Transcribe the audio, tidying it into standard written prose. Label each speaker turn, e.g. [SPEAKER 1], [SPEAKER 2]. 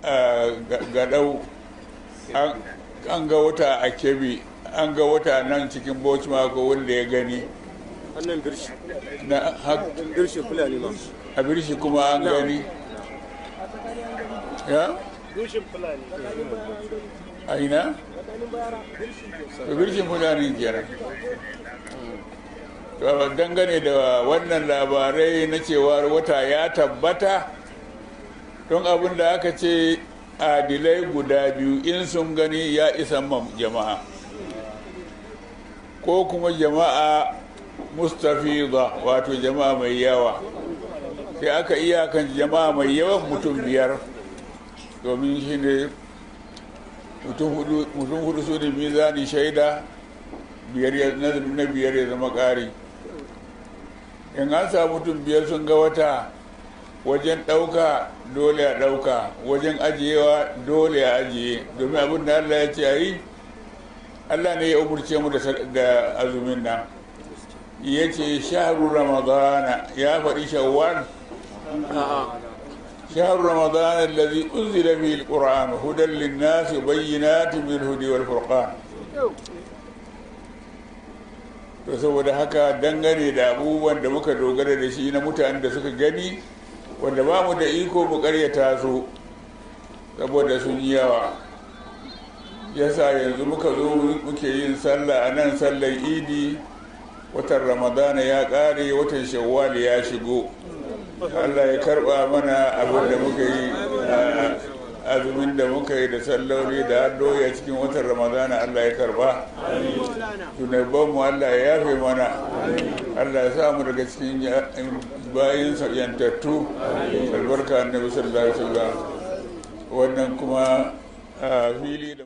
[SPEAKER 1] Gadau, an ga wata a Kebbi, an ga wata nan cikin Bauchi ma ko wanda ya gani.
[SPEAKER 2] Annan Birshi.
[SPEAKER 1] Na
[SPEAKER 2] Birshi Fulani ma.
[SPEAKER 1] A Birshi kuma an gani. Ya?
[SPEAKER 2] Birshin Fulani.
[SPEAKER 1] A ina? To, Birshin Fulani kenan. To, dangane da wannan labarai na cewa wata ya tabbata, don abin da aka ce adilai guda biyu in sun gani ya isa ma jama'a, ko kuma jama'a mustafiza, wato jama'a mai yawa. Sai aka iyakan jama'a mai yawan mutum biyar, domin shi ne mutum hudu su ne mizanin shaida, biyar na biyar ya zama ƙari. In an samu mutum biyar sun ga wata, wajen ɗauka dole a ɗauka, wajen ajiyewa dole a ajiye, domin abin da Allah ya ce a yi. Allah ne ya umurce mu da azumin nan, ya ce shahru Ramadana. Ya faɗi Shawwal? شهر رمضان الذي أنزل فيه القرآن هدى للناس وبينات من الهدى والفرقان. To, saboda haka, dangane da abubuwan da muka dogara da shi na mutanen da suka gani, wanda ba mu da iko mu karyata su saboda sun yi yawa, yasa yanzu muka zo muke yin sallah a nan, sallar Idi. Watan Ramadana ya ƙare, watan Shawwal ya shigo. Allah ya karba mana abin da muka yi, azumin da muka yi da salloli da addu'o'i a cikin watan Ramadana. Allah ya karba mu, Allah ya yafe mana, Allah ya sa mu daga cikin bayin yantattu, albarka Annabi sallallahu alaihi wasallam. Wannan kuma fili da